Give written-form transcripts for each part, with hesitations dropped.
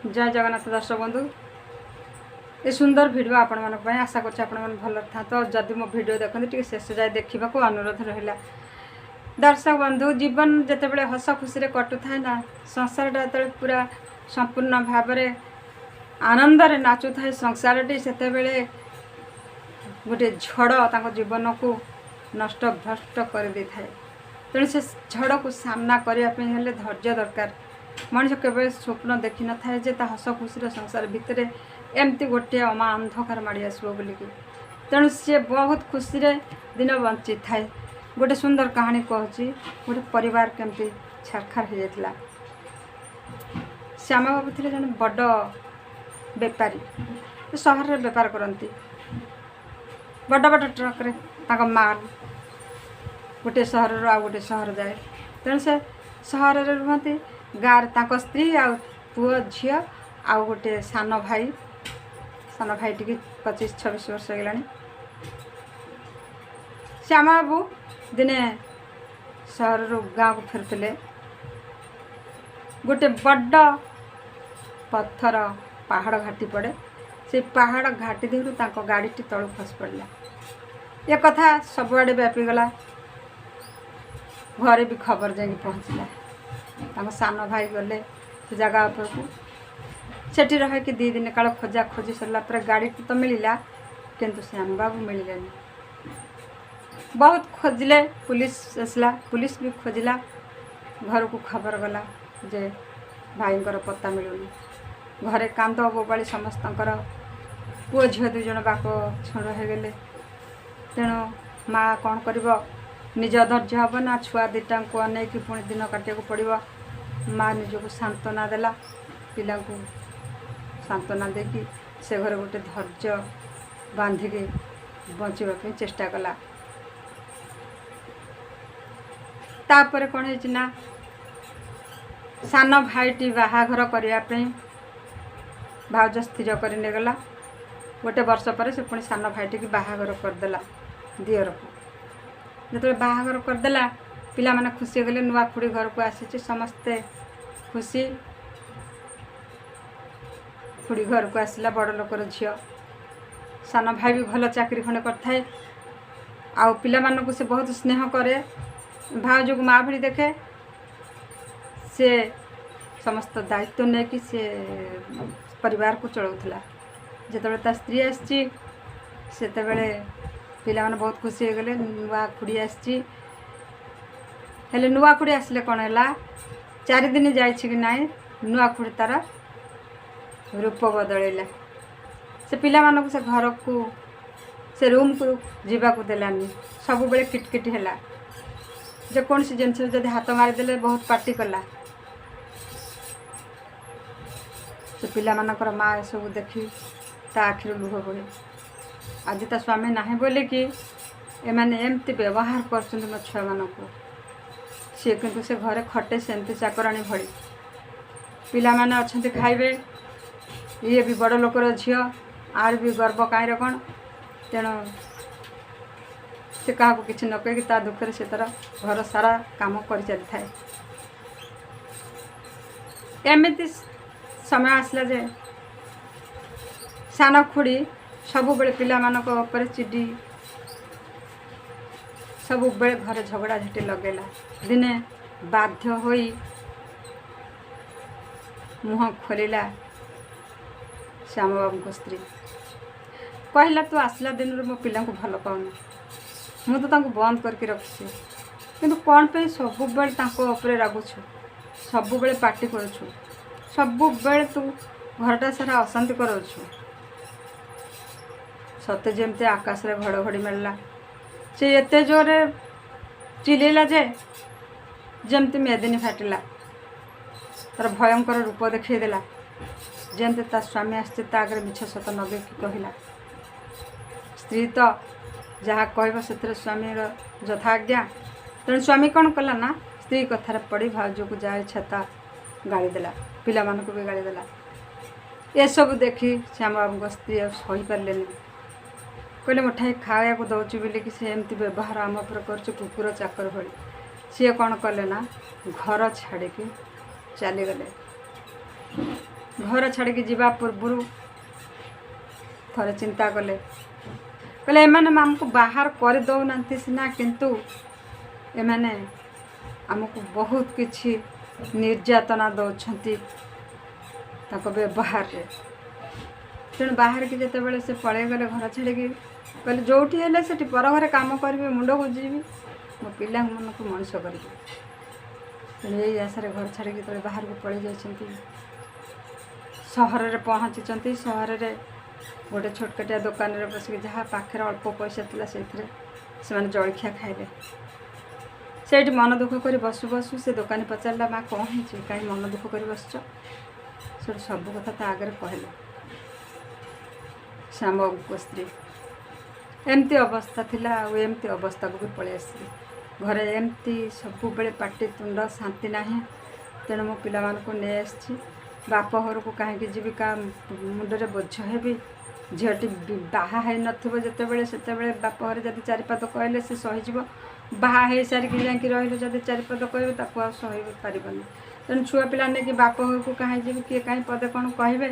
ଜୟ ଜଗନ୍ନାଥ ଦର୍ଶକ ବନ୍ଧୁ। ଏ ସୁନ୍ଦର ଭିଡ଼ିଓ ଆପଣମାନଙ୍କ ପାଇଁ। ଆଶା କରୁଛି ଆପଣମାନେ ଭଲରେ ଥାନ୍ତୁ ଆଉ ଯଦି ମୋ ଭିଡ଼ିଓ ଦେଖନ୍ତି, ଟିକେ ଶେଷ ଯାଏ ଦେଖିବାକୁ ଅନୁରୋଧ ରହିଲା। ଦର୍ଶକ ବନ୍ଧୁ, ଜୀବନ ଯେତେବେଳେ ହସ ଖୁସିରେ କଟୁଥାଏ ନା, ସଂସାରଟା ଯେତେବେଳେ ପୁରା ସମ୍ପୂର୍ଣ୍ଣ ଭାବରେ ଆନନ୍ଦରେ ନାଚୁଥାଏ ସଂସାରଟି, ସେତେବେଳେ ଗୋଟିଏ ଝଡ଼ ତାଙ୍କ ଜୀବନକୁ ନଷ୍ଟ ଭ୍ରଷ୍ଟ କରିଦେଇଥାଏ। ତେଣୁ ସେ ଝଡ଼କୁ ସାମ୍ନା କରିବା ପାଇଁ ହେଲେ ଧୈର୍ଯ୍ୟ ଦରକାର। ମଣିଷ କେବେ ସ୍ୱପ୍ନ ଦେଖିନଥାଏ ଯେ ତା ହସ ଖୁସିର ସଂସାର ଭିତରେ ଏମିତି ଗୋଟିଏ ଅମା ଅନ୍ଧକାର ମାଡ଼ି ଆସିବ ବୋଲିକି। ତେଣୁ ସିଏ ବହୁତ ଖୁସିରେ ଦିନ ବଞ୍ଚିଥାଏ। ଗୋଟେ ସୁନ୍ଦର କାହାଣୀ କହୁଛି, ଗୋଟେ ପରିବାର କେମିତି ଛାରଖାର ହେଇଯାଇଥିଲା। ଶ୍ୟାମ ବାବୁ ଥିଲେ ଜଣେ ବଡ଼ ବେପାରୀ। ସେ ସହରରେ ବେପାର କରନ୍ତି। ବଡ଼ ବଡ଼ ଟ୍ରକରେ ତାଙ୍କ ମାଲ ଗୋଟିଏ ସହରରୁ ଆଉ ଗୋଟିଏ ସହର ଯାଏ। ତେଣୁ ସେ ସହରରେ ରୁହନ୍ତି। ଗାଁରେ ତାଙ୍କ ସ୍ତ୍ରୀ ଆଉ ପୁଅ, ଝିଅ ଆଉ ଗୋଟିଏ ସାନ ଭାଇ। ସାନ ଭାଇ ଟିକେ 25-26 ବର୍ଷ ହେଇଗଲାଣି। ଶ୍ୟାମ ବାବୁ ଦିନେ ସହରରୁ ଗାଁକୁ ଫେରୁଥିଲେ। ଗୋଟେ ବଡ଼ ପଥର ପାହାଡ଼ ଘାଟି ପଡ଼େ। ସେଇ ପାହାଡ଼ ଘାଟି ଦେହରୁ ତାଙ୍କ ଗାଡ଼ିଟି ତଳକୁ ଖସି ପଡ଼ିଲା। ଏ କଥା ସବୁଆଡ଼େ ବ୍ୟାପିଗଲା। ଘରେ ବି ଖବର ଯାଇକି ପହଞ୍ଚିଲା। ତାଙ୍କ ସାନ ଭାଇ ଗଲେ ସେ ଜାଗା ଉପରକୁ। ସେଠି ରହିକି 2 ଦିନ କାଳ ଖୋଜା ଖୋଜି ସରିଲା ପରେ ଗାଡ଼ିଟି ତ ମିଳିଲା, କିନ୍ତୁ ଶ୍ୟାମବାବୁ ମିଳିଲେନି। ବହୁତ ଖୋଜିଲେ। ପୁଲିସ ଆସିଲା, ପୁଲିସ ବି ଖୋଜିଲା। ଘରକୁ ଖବର ଗଲା ଯେ ଭାଇଙ୍କର ପତ୍ତା ମିଳୁନି। ଘରେ କାନ୍ଦ ବୋବାଳି ସମସ୍ତଙ୍କର। ପୁଅ ଝିଅ 2 ଜଣ ବାପ ଛାଡ଼ ହେଇଗଲେ। ତେଣୁ ମା କ'ଣ କରିବ? ନିଜ ଧୈର୍ଯ୍ୟ ହେବ ନା ଛୁଆ ଦୁଇଟାଙ୍କୁ ଅନେଇକି ପୁଣି ଦିନ କାଟିବାକୁ ପଡ଼ିବ। ମା ନିଜକୁ ସାନ୍ତ୍ୱନା ଦେଲା। ପିଲାଙ୍କୁ ସାନ୍ତ୍ୱନା ଦେଇକି ସେ ଘରେ ଗୋଟେ ଧୈର୍ଯ୍ୟ ବାନ୍ଧିକି ବଞ୍ଚିବା ପାଇଁ ଚେଷ୍ଟା କଲା। ତାପରେ କ'ଣ ହେଇଛି ନା, ସାନ ଭାଇଟି ବାହାଘର କରିବା ପାଇଁ ଭାଉଜ ସ୍ଥିର କରି ନେଇଗଲା। ଗୋଟେ ବର୍ଷ ପରେ ସେ ପୁଣି ସାନ ଭାଇଟିକି ବାହାଘର କରିଦେଲା ଦିଅରକୁ। ଯେତେବେଳେ ବାହାଘର କରିଦେଲା, ପିଲାମାନେ ଖୁସି ହେଇଗଲେ। ନୂଆ ଖୁଡ଼ି ଘରକୁ ଆସିଛି, ସମସ୍ତେ ଖୁସି। ଖୁଡ଼ି ଘରକୁ ଆସିଲା, ବଡ଼ ଲୋକର ଝିଅ। ସାନ ଭାଇ ବି ଭଲ ଚାକିରି ଖଣ୍ଡେ କରିଥାଏ ଆଉ ପିଲାମାନଙ୍କୁ ସେ ବହୁତ ସ୍ନେହ କରେ। ଭାଉଜକୁ ମା ଭଳି ଦେଖେ। ସେ ସମସ୍ତ ଦାୟିତ୍ୱ ନେଇକି ସେ ପରିବାରକୁ ଚଳାଉଥିଲା। ଯେତେବେଳେ ତା ସ୍ତ୍ରୀ ଆସିଛି, ସେତେବେଳେ ପିଲାମାନେ ବହୁତ ଖୁସି ହେଇଗଲେ, ନୂଆ ଖୁଡ଼ି ଆସିଛି। ହେଲେ ନୂଆ ଖୁଡ଼ି ଆସିଲେ କ'ଣ ହେଲା, 4 ଦିନ ଯାଇଛି କି ନାହିଁ, ନୂଆ ଖୁଡ଼ି ତା'ର ରୂପ ବଦଳେଇଲା। ସେ ପିଲାମାନଙ୍କୁ ସେ ଘରକୁ, ସେ ରୁମ୍କୁ ଯିବାକୁ ଦେଲାନି। ସବୁବେଳେ କିଟକିଟ ହେଲା। ଯେକୌଣସି ଜିନିଷରେ ଯଦି ହାତ ମାରିଦେଲେ, ବହୁତ ପାଟି କଲା। ସେ ପିଲାମାନଙ୍କର ମା ଏସବୁ ଦେଖି ତା ଆଖିରୁ ଲୁହ ବୋହେ। ଆଜି ତା ସ୍ୱାମୀ ନାହିଁ ବୋଲିକି ଏମାନେ ଏମିତି ବ୍ୟବହାର କରୁଛନ୍ତି ମୋ ଛୁଆମାନଙ୍କୁ। ସିଏ କିନ୍ତୁ ସେ ଘରେ ଖଟେ ସେମିତି ଚାକରାଣୀ ଭଳି। ପିଲାମାନେ ଅଛନ୍ତି, ଖାଇବେ। ଇଏ ବି ବଡ଼ ଲୋକର ଝିଅ, ଆର ବି ଗର୍ବ କାହିଁର କ'ଣ। ତେଣୁ ସେ କାହାକୁ କିଛି ନ କହିକି ତା ଦୁଃଖରେ ସେ ତା'ର ଘର ସାରା କାମ କରିଚାଲିଥାଏ। ଏମିତି ସମୟ ଆସିଲା ଯେ ସାନ ଖୁଡ଼ି ସବୁବେଳେ ପିଲାମାନଙ୍କ ଉପରେ ଚିଡ଼ି ସବୁବେଳେ ଘରେ ଝଗଡ଼ା ଝାଟି ଲଗେଇଲା। ଦିନେ ବାଧ୍ୟ ହୋଇ ମୁହଁ ଖୋଲିଲା ଶ୍ୟାମବାବୁଙ୍କ ସ୍ତ୍ରୀ। କହିଲା, "ତୁ ଆସିଲା ଦିନରୁ ମୋ ପିଲାଙ୍କୁ ଭଲ ପାଉନି। ମୁଁ ତ ତାଙ୍କୁ ବନ୍ଦ କରିକି ରଖିଛି, କିନ୍ତୁ କ'ଣ ପାଇଁ ସବୁବେଳେ ତାଙ୍କ ଉପରେ ରାଗୁଛୁ? ସବୁବେଳେ ପାଟି କରୁଛୁ? ସବୁବେଳେ ତୁ ଘରଟା ସାରା ଅଶାନ୍ତି କରାଉଛୁ।" ସତେ ଯେମିତି ଆକାଶରେ ଘଡ଼ଘଡ଼ି ମାରିଲା। ସେ ଏତେ ଜୋରରେ ଚିଲେଇଲା ଯେ ଯେମିତି ମେଦିନୀ ଫାଟିଲା। ତାର ଭୟଙ୍କର ରୂପ ଦେଖେଇଦେଲା। ଯେମିତି ତା ସ୍ୱାମୀ ଆସିଛି, ତା ଆଗରେ ମିଛ ସତ ନଗେଇକି କହିଲା। ସ୍ତ୍ରୀ ତ ଯାହା କହିବ, ସେଥିରେ ସ୍ୱାମୀର ଯଥା ଆଜ୍ଞା। ତେଣୁ ସ୍ୱାମୀ କ'ଣ କଲା ନା, ସ୍ତ୍ରୀ କଥାରେ ପଡ଼ି ଭାଉଜକୁ ଯାହା ଇଚ୍ଛା ତା ଗାଳି ଦେଲା, ପିଲାମାନଙ୍କୁ ବି ଗାଳି ଦେଲା। ଏସବୁ ଦେଖି ଶ୍ୟାମବାବୁଙ୍କ ସ୍ତ୍ରୀ ଆଉ ସହିପାରିଲେନି। କହିଲେ, "ମୁଠାଏ ଖାଇବାକୁ ଦେଉଛି ବୋଲିକି ସେ ଏମିତି ବ୍ୟବହାର ଆମ ଉପରେ କରୁଛି, କୁକୁର ଚାକର ଭଳି।" ସିଏ କ'ଣ କଲେ ନା, ଘର ଛାଡ଼ିକି ଚାଲିଗଲେ। ଘର ଛାଡ଼ିକି ଯିବା ପୂର୍ବରୁ ଥରେ ଚିନ୍ତା କଲେ, କହିଲେ ଏମାନେ ଆମକୁ ବାହାର କରିଦେଉନାହାନ୍ତି ସିନା, କିନ୍ତୁ ଏମାନେ ଆମକୁ ବହୁତ କିଛି ନିର୍ଯାତନା ଦେଉଛନ୍ତି ତାଙ୍କ ବ୍ୟବହାରରେ। ତେଣୁ ବାହାରିକି ଯେତେବେଳେ ସେ ପଳେଇଗଲେ ଘର ଛାଡ଼ିକି, କହିଲେ ଯେଉଁଠି ହେଲେ ସେଠି ପର ଘରେ କାମ କରିବି, ମୁଣ୍ଡ ଗୁଞ୍ଜିବି, ମୋ ପିଲାମାନଙ୍କୁ ମଣିଷ କରିବି। ତେଣୁ ଏଇ ଆଶାରେ ଘର ଛାଡ଼ିକି ଯେତେବେଳେ ବାହାରକୁ ପଳେଇ ଯାଇଛନ୍ତି, ସହରରେ ପହଞ୍ଚିଛନ୍ତି। ସହରରେ ଗୋଟେ ଛୋଟକାଟିଆ ଦୋକାନରେ ବସିକି ଯାହା ପାଖରେ ଅଳ୍ପ ପଇସା ଥିଲା ସେଇଥିରେ ସେମାନେ ଜଳଖିଆ ଖାଇଲେ। ସେଇଠି ମନ ଦୁଃଖ କରି ବସୁ ବସୁ ସେ ଦୋକାନୀ ପଚାରିଲା, ମା କ'ଣ ହେଇଛି, କାହିଁ ମନ ଦୁଃଖ କରି ବସିଛ? ସେଠୁ ସବୁ କଥା ତା ଆଗରେ କହିଲେ ଶ୍ୟାମବାବୁଙ୍କ ସ୍ତ୍ରୀ। ଏମିତି ଅବସ୍ଥା ଥିଲା ଆଉ ଏମିତି ଅବସ୍ଥାକୁ ବି ପଳେଇ ଆସିଲି। ଘରେ ଏମିତି ସବୁବେଳେ ପାଟି ତୁଣ୍ଡ, ଶାନ୍ତି ନାହିଁ। ତେଣୁ ମୁଁ ପିଲାମାନଙ୍କୁ ନେଇ ଆସିଛି। ବାପ ଘରକୁ କାହିଁକି ଯିବି, କାହା ମୁଣ୍ଡରେ ବୋଝ ହେବି? ଝିଅଟି ବାହା ହେଇନଥିବ ଯେତେବେଳେ, ସେତେବେଳେ ବାପ ଘରେ ଯଦି ଚାରିପାଦ କହିଲେ ସେ ସହିଯିବ। ବାହା ହେଇସାରିକି ଯାଇକି ରହିଲେ ଯଦି ଚାରିପଦ କହିବେ, ତାକୁ ଆଉ ସହି ପାରିବନି। ତେଣୁ ଛୁଆ ପିଲା ନେଇକି ବାପ ଘରକୁ କାହିଁ ଯିବି? କିଏ କାହିଁ ପଦେ କ'ଣ କହିବେ?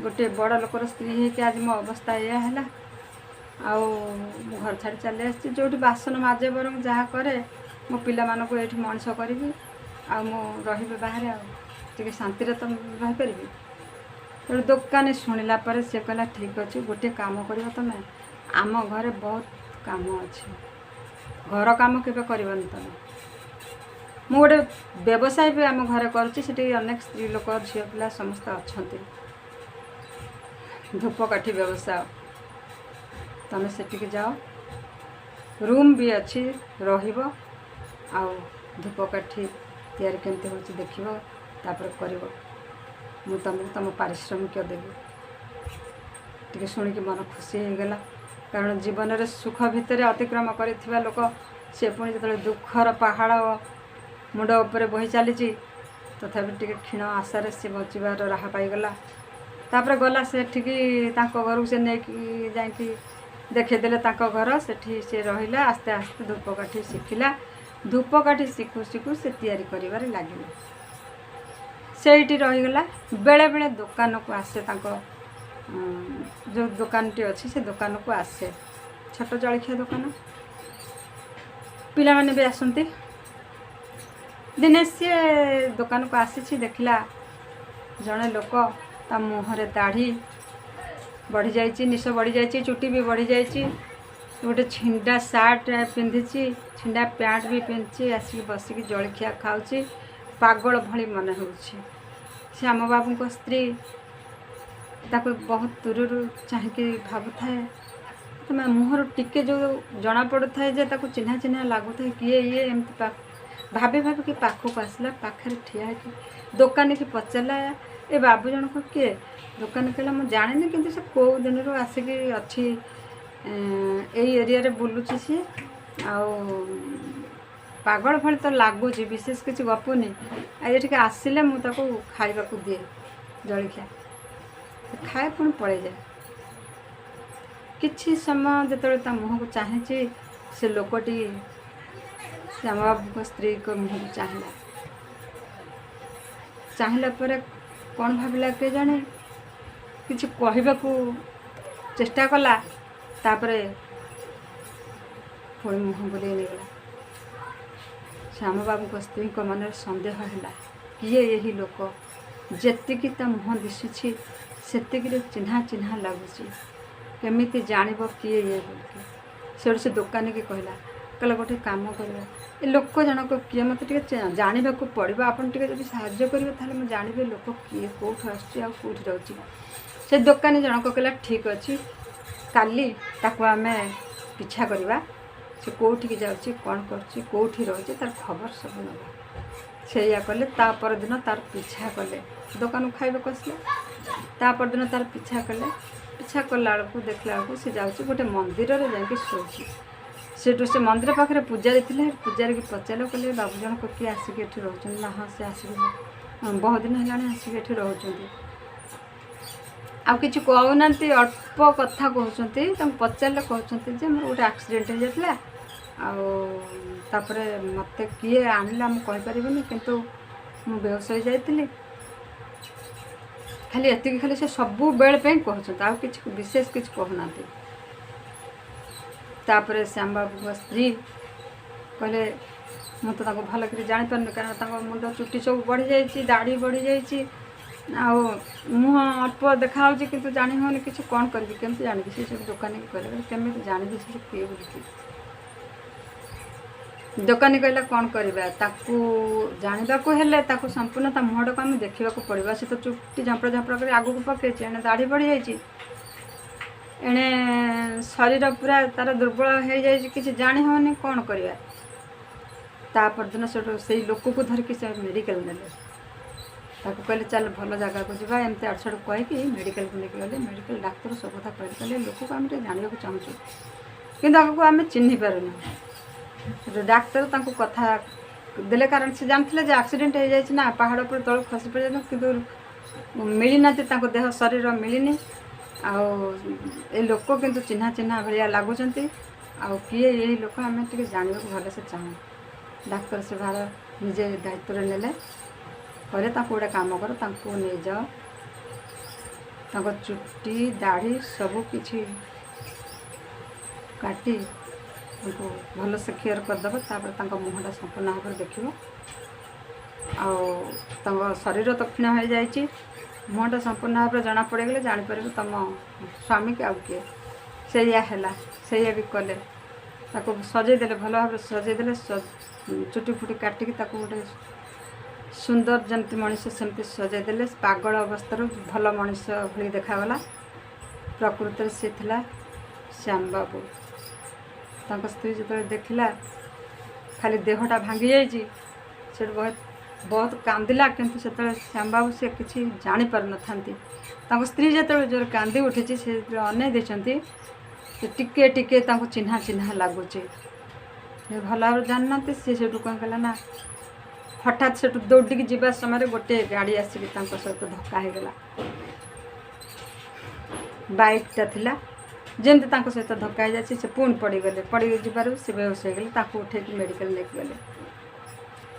ଗୋଟିଏ ବଡ଼ ଲୋକର ସ୍ତ୍ରୀ ହେଇକି ଆଜି ମୋ ଅବସ୍ଥା ଏଇଆ ହେଲା। ଆଉ ମୁଁ ଘର ଛାଡ଼ି ଚାଲି ଆସିଛି। ଯେଉଁଠି ବାସନ ମାଜେ ବରଂ ଯାହା କରେ, ମୋ ପିଲାମାନଙ୍କୁ ଏଇଠି ମଣିଷ କରିବି ଆଉ ମୁଁ ରହିବି ବାହାରେ, ଆଉ ଟିକେ ଶାନ୍ତିରେ ତ ରହିପାରିବି। ତେଣୁ ଦୋକାନୀ ଶୁଣିଲା ପରେ ସେ କହିଲା, ଠିକ୍ ଅଛି, ଗୋଟିଏ କାମ କରିବ ତୁମେ। ଆମ ଘରେ ବହୁତ କାମ ଅଛି, ଘର କାମ କେବେ କରିବନି ତୁମେ। ମୁଁ ଗୋଟେ ବ୍ୟବସାୟ ବି ଆମ ଘରେ କରୁଛି। ସେଠି ଅନେକ ସ୍ତ୍ରୀ ଲୋକ, ଝିଅ ପିଲା ସମସ୍ତେ ଅଛନ୍ତି। ଧୂପକାଠି ବ୍ୟବସାୟ। ତୁମେ ସେଠିକି ଯାଅ, ରୁମ୍ ବି ଅଛି, ରହିବ ଆଉ ଧୂପକାଠି ତିଆରି କେମିତି ହେଉଛି ଦେଖିବ, ତାପରେ କରିବ। ମୁଁ ତୁମକୁ ତୁମ ପାରିଶ୍ରମିକ ଦେବି। ଟିକେ ଶୁଣିକି ମନ ଖୁସି ହେଇଗଲା, କାରଣ ଜୀବନରେ ସୁଖ ଭିତରେ ଅତିକ୍ରମ କରିଥିବା ଲୋକ, ସେ ପୁଣି ଯେତେବେଳେ ଦୁଃଖର ପାହାଡ଼ ମୁଣ୍ଡ ଉପରେ ବହି ଚାଲିଛି, ତଥାପି ଟିକେ କ୍ଷୀଣ ଆଶାରେ ସେ ବଞ୍ଚିବାର ରାହା ପାଇଗଲା। ତାପରେ ଗଲା ସେଠିକି, ତାଙ୍କ ଘରକୁ ସେ ନେଇକି ଯାଇକି ଦେଖେଇଦେଲେ ତାଙ୍କ ଘର। ସେଠି ସେ ରହିଲା। ଆସ୍ତେ ଆସ୍ତେ ଧୂପକାଠି ଶିଖିଲା। ଧୂପକାଠି ଶିଖୁ ଶିଖୁ ସେ ତିଆରି କରିବାରେ ଲାଗିଲା। ସେଇଠି ରହିଗଲା। ବେଳେବେଳେ ଦୋକାନକୁ ଆସେ। ତାଙ୍କ ଯେଉଁ ଦୋକାନଟି ଅଛି, ସେ ଦୋକାନକୁ ଆସେ, ଛୋଟ ଜଳଖିଆ ଦୋକାନ। ପିଲାମାନେ ବି ଆସନ୍ତି। ଦିନେ ସିଏ ଦୋକାନକୁ ଆସିଛି, ଦେଖିଲା ଜଣେ ଲୋକ, ତା ମୁହଁରେ ଦାଢ଼ି ବଢ଼ିଯାଇଛି, ନିଶ ବଢ଼ିଯାଇଛି, ଚୁଟି ବି ବଢ଼ିଯାଇଛି, ଗୋଟେ ଛିଣ୍ଡା ସାର୍ଟ ପିନ୍ଧିଛି, ଛିଣ୍ଡା ପ୍ୟାଣ୍ଟ ବି ପିନ୍ଧିଛି, ଆସିକି ବସିକି ଜଳଖିଆ ଖାଉଛି। ପାଗଳ ଭଳି ମନେ ହେଉଛି। ଶ୍ୟାମ ବାବୁଙ୍କ ସ୍ତ୍ରୀ ତାକୁ ବହୁତ ଦୂରରୁ ଚାହିଁକି ଭାବୁଥାଏ। ତୁମେ ମୁହଁରୁ ଟିକେ ଯେଉଁ ଜଣାପଡ଼ୁଥାଏ ଯେ ତାକୁ ଚିହ୍ନା ଚିହ୍ନା ଲାଗୁଥାଏ, କିଏ ଇଏ? ଏମିତି ଭାବି ଭାବିକି ପାଖକୁ ଆସିଲା। ପାଖରେ ଠିଆ ହେଇକି ଦୋକାନୀକି ପଚାରିଲା, ଏ ବାବୁ ଜଣକ କିଏ? ଦୋକାନୀ କହିଲା, ମୁଁ ଜାଣିନି, କିନ୍ତୁ ସେ କେଉଁ ଦିନରୁ ଆସିକି ଅଛି, ଏଇ ଏରିଆରେ ବୁଲୁଛି ସିଏ। ଆଉ ପାଗଳ ଭଳି ତ ଲାଗୁଛି, ବିଶେଷ କିଛି ଗପୁନି। ଆଉ ଏଠିକି ଆସିଲେ ମୁଁ ତାକୁ ଖାଇବାକୁ ଦିଏ ଜଳଖିଆ, ସେ ଖାଏ, ପୁଣି ପଳେଇଯାଏ। କିଛି ସମୟ ଯେତେବେଳେ ତା ମୁହଁକୁ ଚାହିଁଛି, ସେ ଲୋକଟି ଶ୍ୟାମବାବୁଙ୍କ ସ୍ତ୍ରୀଙ୍କ ମୁହଁକୁ ଚାହିଁଲା। ଚାହିଁଲା ପରେ କ'ଣ ଭାବିଲା କେଜାଣି, କିଛି କହିବାକୁ ଚେଷ୍ଟା କଲା, ତାପରେ ପୁଣି ମୁହଁ ବୁଲେଇ ନେଇଗଲା। ଶ୍ୟାମବାବୁଙ୍କ ସ୍ତ୍ରୀଙ୍କ ମନରେ ସନ୍ଦେହ ହେଲା, କିଏ ଏହି ଲୋକ? ଯେତିକି ତା ମୁହଁ ଦିଶୁଛି, ସେତିକିରେ ଚିହ୍ନା ଚିହ୍ନା ଲାଗୁଛି। କେମିତି ଜାଣିବ କିଏ ଇଏ ବୋଲିକି? ସେଇଠୁ ସେ ଦୋକାନୀକି କହିଲା, କହିଲା, ଗୋଟେ କାମ କରିବା, ଏ ଲୋକ ଜଣକ କିଏ ମୋତେ ଟିକେ ଜାଣିବାକୁ ପଡ଼ିବ। ଆପଣ ଟିକେ ଯଦି ସାହାଯ୍ୟ କରିବେ, ତାହେଲେ ମୁଁ ଜାଣିବି ଲୋକ କିଏ, କେଉଁଠୁ ଆସୁଛି ଆଉ କେଉଁଠି ରହୁଛି। ସେ ଦୋକାନୀ ଜଣକ କହିଲା, ଠିକ୍ ଅଛି, କାଲି ତାକୁ ଆମେ ପିଛା କରିବା। ସେ କେଉଁଠିକି ଯାଉଛି, କ'ଣ କରୁଛି, କେଉଁଠି ରହୁଛି, ତାର ଖବର ସବୁ ନେବା। ସେଇଆ କଲେ। ତା ପରଦିନ ତାର ପିଛା କଲେ। ଦୋକାନକୁ ଖାଇବାକୁ ଆସିଲେ, ତା ପରଦିନ ତାର ପିଛା କଲେ। ପିଛା କଲା ବେଳକୁ ଦେଖିଲା ବେଳକୁ ସେ ଯାଉଛି, ଗୋଟେ ମନ୍ଦିରରେ ଯାଇକି ଶୋଉଛି। ସେଠୁ ସେ ମନ୍ଦିର ପାଖରେ ପୂଜାରୀ ଥିଲେ। ପୂଜାରୀକି ପଚାରିଲେ, କହିଲେ, ବାବୁ ଜଣକ କିଏ ଆସିକି ଏଠି ରହୁଛନ୍ତି? ନା, ହଁ, ସେ ଆସିକି ବହୁତ ଦିନ ହେଲାଣି ଆସିକି ଏଠି ରହୁଛନ୍ତି। ଆଉ କିଛି କହୁନାହାନ୍ତି, ଅଳ୍ପ କଥା କହୁଛନ୍ତି। ତାଙ୍କୁ ପଚାରିଲେ କହୁଛନ୍ତି ଯେ ମୋର ଗୋଟେ ଆକ୍ସିଡେଣ୍ଟ ହେଇଯାଇଥିଲା, ଆଉ ତାପରେ ମୋତେ କିଏ ଆଣିଲା ମୁଁ କହିପାରିବିନି, କିନ୍ତୁ ମୁଁ ବେହୋସ ହେଇଯାଇଥିଲି। ଖାଲି ଏତିକି ଖାଲି ସେ ସବୁବେଳେ ପାଇଁ କହୁଛନ୍ତି, ଆଉ କିଛି ବିଶେଷ କିଛି କହୁନାହାନ୍ତି। ତାପରେ ଶ୍ୟାମବାବୁଙ୍କ ସ୍ତ୍ରୀ କହିଲେ, ମୁଁ ତ ତାଙ୍କୁ ଭଲ କରି ଜାଣିପାରୁନି, କାରଣ ତାଙ୍କ ମୁଣ୍ଡ ଚୁଟି ସବୁ ବଢ଼ିଯାଇଛି, ଦାଢ଼ି ବଢ଼ିଯାଇଛି, ଆଉ ମୁହଁ ଅଳ୍ପ ଦେଖାହେଉଛି, କିନ୍ତୁ ଜାଣି ହେଉନି କିଛି। କ'ଣ କରିବି, କେମିତି ଜାଣିବି? ସେ ସବୁ ଦୋକାନୀକି କହିଲେ, କେମିତି ଜାଣିବି ସେ କିଏ ବୋଲିକି? ଦୋକାନୀ କହିଲା, କ'ଣ କରିବା, ତାକୁ ଜାଣିବାକୁ ହେଲେ ତାକୁ ସମ୍ପୂର୍ଣ୍ଣ ତା ମୁହଁଟାକୁ ଆମେ ଦେଖିବାକୁ ପଡ଼ିବ। ସେ ତ ଚୁଟି ଝାମ୍ପଡ଼ା ଝାମ୍ପଡ଼ା କରି ଆଗକୁ ପକେଇଛି, ଏଣେ ଦାଢ଼ି ବଢ଼ିଯାଇଛି, ଏଣେ ଶରୀର ପୁରା ତାର ଦୁର୍ବଳ ହେଇଯାଇଛି, କିଛି ଜାଣି ହେଉନି, କ'ଣ କରିବା? ତା ପରଦିନ ସେଠୁ ସେଇ ଲୋକକୁ ଧରିକି ସେ ମେଡ଼ିକାଲ ନେଲେ। ତାକୁ କହିଲେ, ଚାଲ ଭଲ ଜାଗାକୁ ଯିବା, ଏମିତି ଆଡ଼ୁ ସାଡ଼ୁ କହିକି ମେଡ଼ିକାଲକୁ ନେଇକି ଗଲେ। ମେଡ଼ିକାଲ ଡାକ୍ତର ସବୁ କଥା କହିଲେ। କହିଲେ, ଲୋକକୁ ଆମେ ଟିକେ ଜାଣିବାକୁ ଚାହୁଁଛୁ, କିନ୍ତୁ ଆଗକୁ ଆମେ ଚିହ୍ନି ପାରୁନୁ। ସେଠୁ ଡାକ୍ତର ତାଙ୍କୁ କଥା ଦେଲେ, କାରଣ ସେ ଜାଣିଥିଲେ ଯେ ଆକ୍ସିଡେଣ୍ଟ ହେଇଯାଇଛି ନା, ପାହାଡ଼ ଉପରେ ତଳକୁ ଖସି ପଡ଼ିଯାଇଛନ୍ତି, କିନ୍ତୁ ମିଳିନାହାନ୍ତି, ତାଙ୍କ ଦେହ ଶରୀର ମିଳିନି। ଆଉ ଏ ଲୋକ କିନ୍ତୁ ଚିହ୍ନା ଚିହ୍ନା ଭଳିଆ ଲାଗୁଛନ୍ତି, ଆଉ କିଏ ଏଇ ଲୋକ, ଆମେ ଟିକେ ଜାଣିବାକୁ ଭଲସେ ଚାହୁଁ। ଡାକ୍ତର ସେ ଭାର ନିଜେ ଦାୟିତ୍ୱରେ ନେଲେ। କହିଲେ, ତାଙ୍କୁ ଗୋଟେ କାମ କର, ତାଙ୍କୁ ନେଇଯାଅ, ତାଙ୍କ ଚୁଟି ଦାଢ଼ି ସବୁ କିଛି କାଟି ତାଙ୍କୁ ଭଲସେ ଖିଅର କରିଦେବ, ତାପରେ ତାଙ୍କ ମୁହଁଟା ସମ୍ପୂର୍ଣ୍ଣ ଭାବରେ ଦେଖିବ। ଆଉ ତାଙ୍କ ଶରୀର ତ କ୍ଷୀଣ ହେଇଯାଇଛି, ମୁହଁଟା ସମ୍ପୂର୍ଣ୍ଣ ଭାବରେ ଜଣା ପଡ଼ିଗଲେ ଜାଣିପାରିବ ତୁମ ସ୍ୱାମୀକି ଆଉ କିଏ। ସେଇଆ ହେଲା, ସେଇଆ ବି କଲେ। ତାକୁ ସଜେଇ ଦେଲେ, ଭଲ ଭାବରେ ସଜେଇ ଦେଲେ। ଚୁଟି ଫୁଟି କାଟିକି ତାକୁ ଗୋଟେ ସୁନ୍ଦର, ଯେମିତି ମଣିଷ ସେମିତି ସଜେଇ ଦେଲେ। ପାଗଳ ଅବସ୍ଥାରୁ ଭଲ ମଣିଷ ଭଳି ଦେଖାଗଲା। ପ୍ରକୃତରେ ସେ ଥିଲା ଶ୍ୟାମବାବୁ। ତାଙ୍କ ସ୍ତ୍ରୀ ଯେତେବେଳେ ଦେଖିଲା ଖାଲି ଦେହଟା ଭାଙ୍ଗି ଯାଇଛି, ସେଠୁ ବହୁତ ବହୁତ କାନ୍ଦିଲା। କିନ୍ତୁ ସେତେବେଳେ ଶ୍ୟାମବାବୁ ସେ କିଛି ଜାଣିପାରୁନଥାନ୍ତି। ତାଙ୍କ ସ୍ତ୍ରୀ ଯେତେବେଳେ ଜୋରେ କାନ୍ଦି ଉଠିଛି, ସେ ଯେତେବେଳେ ଅନେଇ ଦେଇଛନ୍ତି, ସେ ଟିକେ ଟିକେ ତାଙ୍କୁ ଚିହ୍ନା ଚିହ୍ନା ଲାଗୁଛି। ସେ ଭଲ ଭାବରେ ଜାଣିନାହାନ୍ତି। ସିଏ ସେଠୁ କ'ଣ କଲା ନା, ହଠାତ୍ ସେଠୁ ଦୌଡ଼ିକି ଯିବା ସମୟରେ ଗୋଟିଏ ଗାଡ଼ି ଆସିକି ତାଙ୍କ ସହିତ ଧକ୍କା ହେଇଗଲା। ବାଇକ୍ଟା ଥିଲା। ଯେମିତି ତାଙ୍କ ସହିତ ଧକ୍କା ହେଇଯାଇଛି, ସେ ପୁଣି ପଡ଼ିଗଲେ। ପଡ଼ିଯିବାରୁ ସେ ବେହୋସ ହେଇଗଲେ। ତାକୁ ଉଠେଇକି ମେଡ଼ିକାଲ ନେଇକି ଗଲେ।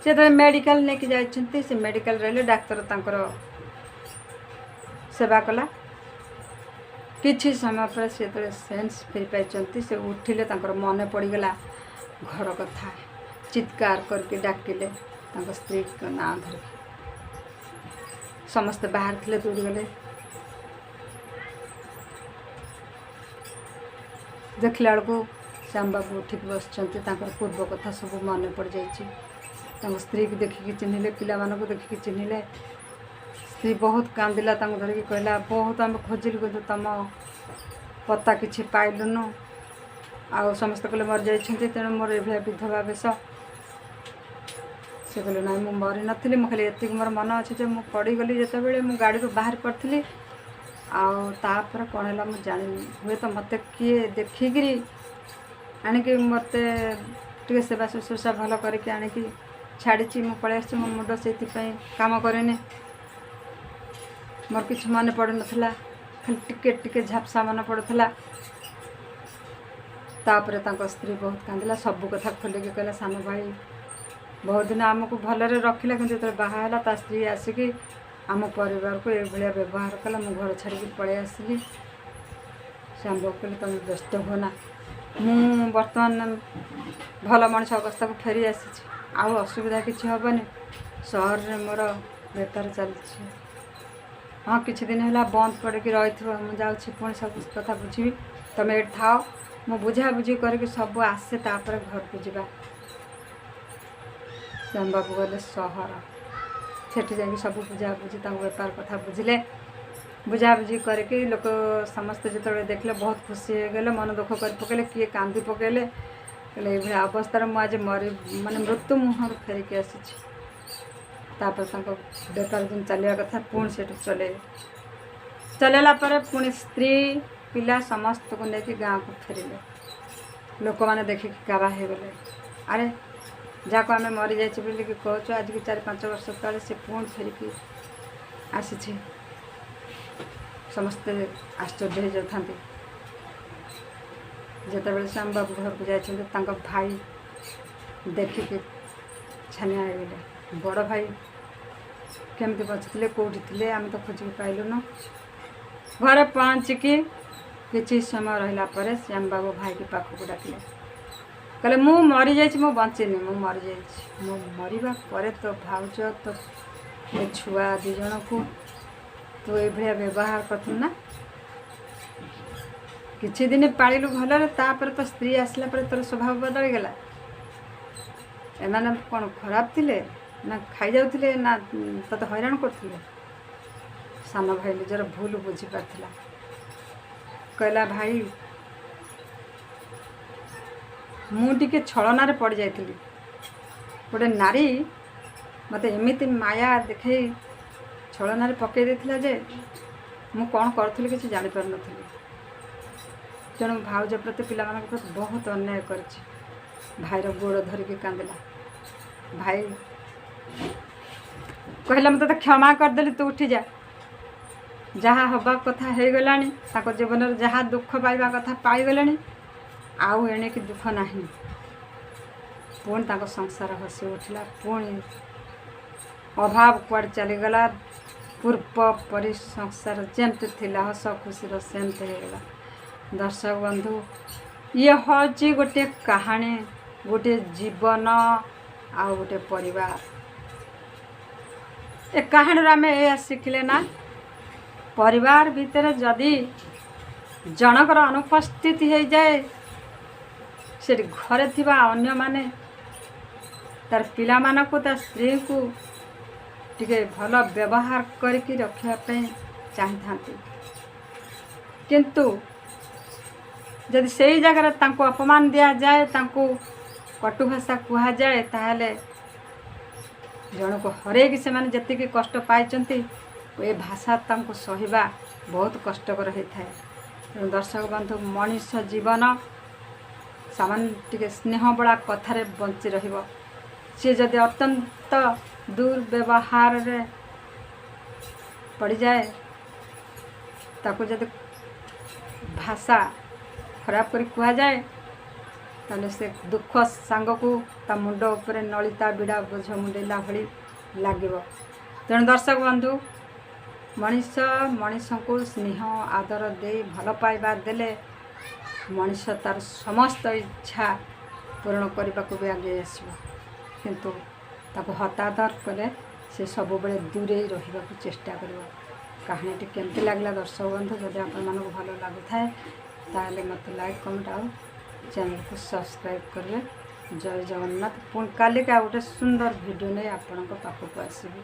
ସେ ଯେତେବେଳେ ମେଡ଼ିକାଲ ନେଇକି ଯାଇଛନ୍ତି, ସେ ମେଡ଼ିକାଲ ରହିଲେ। ଡାକ୍ତର ତାଙ୍କର ସେବା କଲା। କିଛି ସମୟ ପରେ ସେ ଯେତେବେଳେ ସେନ୍ସ ଫେରି ପାଇଛନ୍ତି, ସେ ଉଠିଲେ। ତାଙ୍କର ମନେ ପଡ଼ିଗଲା ଘର କଥା। ଚିତ୍କାର କରିକି ଡାକିଲେ ତାଙ୍କ ସ୍ତ୍ରୀଙ୍କ ନାଁ ଧରିକି। ସମସ୍ତେ ବାହାରେ ଥିଲେ, ଦୌଡ଼ିଗଲେ। ଦେଖିଲା ବେଳକୁ ଶ୍ୟାମବାବୁ ଉଠିକି ବସିଛନ୍ତି। ତାଙ୍କର ପୂର୍ବ କଥା ସବୁ ମନେ ପଡ଼ିଯାଇଛି। ତାଙ୍କ ସ୍ତ୍ରୀକୁ ଦେଖିକି ଚିହ୍ନିଲେ, ପିଲାମାନଙ୍କୁ ଦେଖିକି ଚିହ୍ନିଲେ। ସ୍ତ୍ରୀ ବହୁତ କାନ୍ଦିଲା ତାଙ୍କୁ ଧରିକି। କହିଲା, ବହୁତ ଆମେ ଖୋଜିଲୁ, କିନ୍ତୁ ତୁମ ପତ୍ତା କିଛି ପାଇଲୁନୁ, ଆଉ ସମସ୍ତେ କହିଲେ ମରିଯାଇଛନ୍ତି, ତେଣୁ ମୋର ଏଭଳିଆ ବିଧବା ବେଶ। ସେ କହିଲେ, ନାଇଁ, ମୁଁ ମରିନଥିଲି। ମୁଁ ଖାଲି ଏତିକି ମୋର ମନ ଅଛି ଯେ ମୁଁ ପଡ଼ିଗଲି ଯେତେବେଳେ ମୁଁ ଗାଡ଼ିରୁ ବାହାରି ପଡ଼ିଥିଲି, ଆଉ ତାପରେ କ'ଣ ହେଲା ମୁଁ ଜାଣିନି। ହୁଏତ ମୋତେ କିଏ ଦେଖିକିରି ଆଣିକି ମୋତେ ଟିକେ ସେବା ଶୁଶ୍ରୂଷା ଭଲ କରିକି ଆଣିକି ଛାଡ଼ିଛି। ମୁଁ ପଳେଇ ଆସିଛି। ମୋ ମୁଣ୍ଡ ସେଇଥିପାଇଁ କାମ କରେନି। ମୋର କିଛି ମନେ ପଡ଼ୁନଥିଲା, ଖାଲି ଟିକେ ଟିକେ ଝାପ୍ସା ମନେ ପଡ଼ୁଥିଲା। ତାପରେ ତାଙ୍କ ସ୍ତ୍ରୀ ବହୁତ କାନ୍ଦିଲା। ସବୁ କଥା ଖୋଲିକି କହିଲା, ସାନ ଭାଇ ବହୁତ ଦିନ ଆମକୁ ଭଲରେ ରଖିଲା, କିନ୍ତୁ ଯେତେବେଳେ ବାହା ହେଲା, ତା ସ୍ତ୍ରୀ ଆସିକି ଆମ ପରିବାରକୁ ଏଇଭଳିଆ ବ୍ୟବହାର କଲା। ମୁଁ ଘର ଛାଡ଼ିକି ପଳେଇ ଆସିଲି। ଶ୍ୟାମବାବୁ କହିଲେ, ତୁମେ ବ୍ୟସ୍ତ ହୁଅ ନା, ମୁଁ ବର୍ତ୍ତମାନ ଭଲ ମଣିଷ ଅବସ୍ଥାକୁ ଫେରି ଆସିଛି, ଆଉ ଅସୁବିଧା କିଛି ହେବନି। ସହରରେ ମୋର ବେପାର ଚାଲିଛି। ହଁ, କିଛି ଦିନ ହେଲା ବନ୍ଦ ପଡ଼ିକି ରହିଥିବ। ମୁଁ ଯାଉଛି, ପୁଣି ସବୁ କଥା ବୁଝିବି। ତୁମେ ଏଇଠି ଥାଅ, ମୁଁ ବୁଝାବୁଝି କରିକି ସବୁ ଆସେ, ତାପରେ ଘରକୁ ଯିବା। ଶ୍ୟାମବାବୁ ଗଲେ ସହର। ସେଠି ଯାଇକି ସବୁ ବୁଝାବୁଝି, ତାଙ୍କ ବେପାର କଥା ବୁଝିଲେ। ବୁଝାବୁଝି କରିକି ଲୋକ ସମସ୍ତେ ଯେତେବେଳେ ଦେଖିଲେ, ବହୁତ ଖୁସି ହେଇଗଲେ। ମନ ଦୁଃଖ କରି ପକେଇଲେ, କିଏ କାନ୍ଦି ପକେଇଲେ। କହିଲେ, ଏଇଭଳିଆ ଅବସ୍ଥାରେ ମୁଁ ଆଜି ମରି ମାନେ ମୃତ୍ୟୁ ମୁହଁରୁ ଫେରିକି ଆସିଛି। ତାପରେ ତାଙ୍କ ବେପାର ଯେମିତି ଚାଲିବା କଥା, ପୁଣି ସେଠୁ ଚଲେଇଲେ। ଚଲେଇଲା ପରେ ପୁଣି ସ୍ତ୍ରୀ ପିଲା ସମସ୍ତଙ୍କୁ ନେଇକି ଗାଁକୁ ଫେରିଲେ। ଲୋକମାନେ ଦେଖିକି କାବା ହେଇଗଲେ। ଆରେ, ଯାହାକୁ ଆମେ ମରିଯାଇଛି ବୋଲିକି କହୁଛୁ, ଆଜିକି 4-5 ବର୍ଷ ତଳେ, ସେ ପୁଣି ଫେରିକି ଆସିଛି। ସମସ୍ତେ ଆଶ୍ଚର୍ଯ୍ୟ ହେଇଯାଉଥାନ୍ତି। ଯେତେବେଳେ ଶ୍ୟାମବାବୁ ଘରକୁ ଯାଇଛନ୍ତି, ତାଙ୍କ ଭାଇ ଦେଖିକି ଛାନିଆ ହେଇଗଲେ। ବଡ଼ ଭାଇ କେମିତି ବଞ୍ଚିଥିଲେ, କେଉଁଠି ଥିଲେ, ଆମେ ତ ଖୋଜିକି ପାଇଲୁନୁ। ଘରେ ପହଞ୍ଚିକି କିଛି ସମୟ ରହିଲା ପରେ ଶ୍ୟାମବାବୁ ଭାଇକି ପାଖକୁ ଡାକିଲେ। କହିଲେ, ମୁଁ ମରିଯାଇଛି, ମୁଁ ବଞ୍ଚିନି, ମୁଁ ମରିଯାଇଛି। ମୁଁ ମରିବା ପରେ ତୋ ଭାଉଜ, ତୋ ଏ ଛୁଆ ଦୁଇ ଜଣକୁ ତୁ ଏଇଭଳିଆ ବ୍ୟବହାର କରିଥିଲୁ ନା? କିଛି ଦିନ ପାଳିଲୁ ଭଲରେ, ତାପରେ ତୋ ସ୍ତ୍ରୀ ଆସିଲା ପରେ ତୋର ସ୍ୱଭାବ ବଦଳିଗଲା। ଏମାନେ କ'ଣ ଖରାପ ଥିଲେ ନା ଖାଇଯାଉଥିଲେ ନା ତୋତେ ହଇରାଣ କରୁଥିଲେ? ସାନ ଭାଇ ନିଜର ଭୁଲ ବୁଝିପାରିଥିଲା। କହିଲା, ଭାଇ, ମୁଁ ଟିକେ ଛଳନାରେ ପଡ଼ିଯାଇଥିଲି। ଗୋଟେ ନାରୀ ମୋତେ ଏମିତି ମାୟା ଦେଖେଇ ଛଳନାରେ ପକାଇ ଦେଇଥିଲା ଯେ ମୁଁ କ'ଣ କରୁଥିଲି କିଛି ଜାଣିପାରୁନଥିଲି। ତେଣୁ ଭାଉଜ ପ୍ରତି, ପିଲାମାନଙ୍କ ପ୍ରତି ବହୁତ ଅନ୍ୟାୟ କରିଛି। ଭାଇର ଗୋଡ଼ ଧରିକି କାନ୍ଦିଲା। ଭାଇ କହିଲା, ମୁଁ ତୋତେ କ୍ଷମା କରିଦେଲି, ତୁ ଉଠିଯା। ଯାହା ହେବା କଥା ହେଇଗଲାଣି। ତାଙ୍କ ଜୀବନରେ ଯାହା ଦୁଃଖ ପାଇବା କଥା ପାଇଗଲେଣି, ଆଉ ଏଣିକି ଦୁଃଖ ନାହିଁ। ପୁଣି ତାଙ୍କ ସଂସାର ହସି ଉଠିଲା। ପୁଣି ଅଭାବ କୁଆଡ଼େ ଚାଲିଗଲା। ପୂର୍ବ ପରି ସଂସାର ଯେମିତି ଥିଲା ହସ ଖୁସିର, ସେମିତି ହେଇଗଲା। ଦର୍ଶକ ବନ୍ଧୁ, ଇଏ ହେଉଛି ଗୋଟିଏ କାହାଣୀ, ଗୋଟିଏ ଜୀବନ ଆଉ ଗୋଟିଏ ପରିବାର। ଏ କାହାଣୀରୁ ଆମେ ଏଇଆ ଶିଖିଲେ ନା, ପରିବାର ଭିତରେ ଯଦି ଜଣଙ୍କର ଅନୁପସ୍ଥିତି ହେଇଯାଏ, ସେଠି ଘରେ ଥିବା ଅନ୍ୟମାନେ ତାର ପିଲାମାନଙ୍କୁ, ତା ସ୍ତ୍ରୀଙ୍କୁ ଟିକେ ଭଲ ବ୍ୟବହାର କରିକି ରଖିବା ପାଇଁ ଚାହିଁଥାନ୍ତି। କିନ୍ତୁ ଯଦି ସେଇ ଜାଗାରେ ତାଙ୍କୁ ଅପମାନ ଦିଆଯାଏ, ତାଙ୍କୁ କଟୁ ଭାଷା କୁହାଯାଏ, ତାହେଲେ ଜଣକୁ ହରେଇକି ସେମାନେ ଯେତିକି କଷ୍ଟ ପାଇଛନ୍ତି, ଏ ଭାଷା ତାଙ୍କୁ ସହିବା ବହୁତ କଷ୍ଟକର ହେଇଥାଏ। ତେଣୁ ଦର୍ଶକ ବନ୍ଧୁ, ମଣିଷ ଜୀବନ ସାମାନ୍ୟ ଟିକେ ସ୍ନେହ ବଳା କଥାରେ ବଞ୍ଚି ରହିବ। ସିଏ ଯଦି ଅତ୍ୟନ୍ତ ଦୁର୍ବ୍ୟବହାରରେ ପଡ଼ିଯାଏ, ତାକୁ ଯଦି ଭାଷା ଖରାପ କରି କୁହାଯାଏ, ତାହେଲେ ସେ ଦୁଃଖ ସାଙ୍ଗକୁ ତା ମୁଣ୍ଡ ଉପରେ ନଳିତା ବିଡ଼ା ବୋଝ ମୁଣ୍ଡେଇଲା ଭଳି ଲାଗିବ। ତେଣୁ ଦର୍ଶକ ବନ୍ଧୁ, ମଣିଷ ମଣିଷଙ୍କୁ ସ୍ନେହ ଆଦର ଦେଇ ଭଲ ପାଇବା ଦେଲେ ମଣିଷ ତାର ସମସ୍ତ ଇଚ୍ଛା ପୂରଣ କରିବାକୁ ବି ଆଗେଇ ଆସିବ। କିନ୍ତୁ ତାକୁ ହତାଦର କଲେ ସେ ସବୁବେଳେ ଦୂରେଇ ରହିବାକୁ ଚେଷ୍ଟା କରିବ। କାହାଣୀଟି କେମିତି ଲାଗିଲା ଦର୍ଶକ ବନ୍ଧୁ? ଯଦି ଆପଣମାନଙ୍କୁ ଭଲ ଲାଗୁଥାଏ, ତାହେଲେ ମୋତେ ଲାଇକ୍, କମେଣ୍ଟ ଆଉ ଚ୍ୟାନେଲକୁ ସବସ୍କ୍ରାଇବ୍ କରିବେ। ଜୟ ଜଗନ୍ନାଥ। ପୁଣି କାଲିକି ଆଉ ଗୋଟେ ସୁନ୍ଦର ଭିଡ଼ିଓ ନେଇ ଆପଣଙ୍କ ପାଖକୁ ଆସିବି।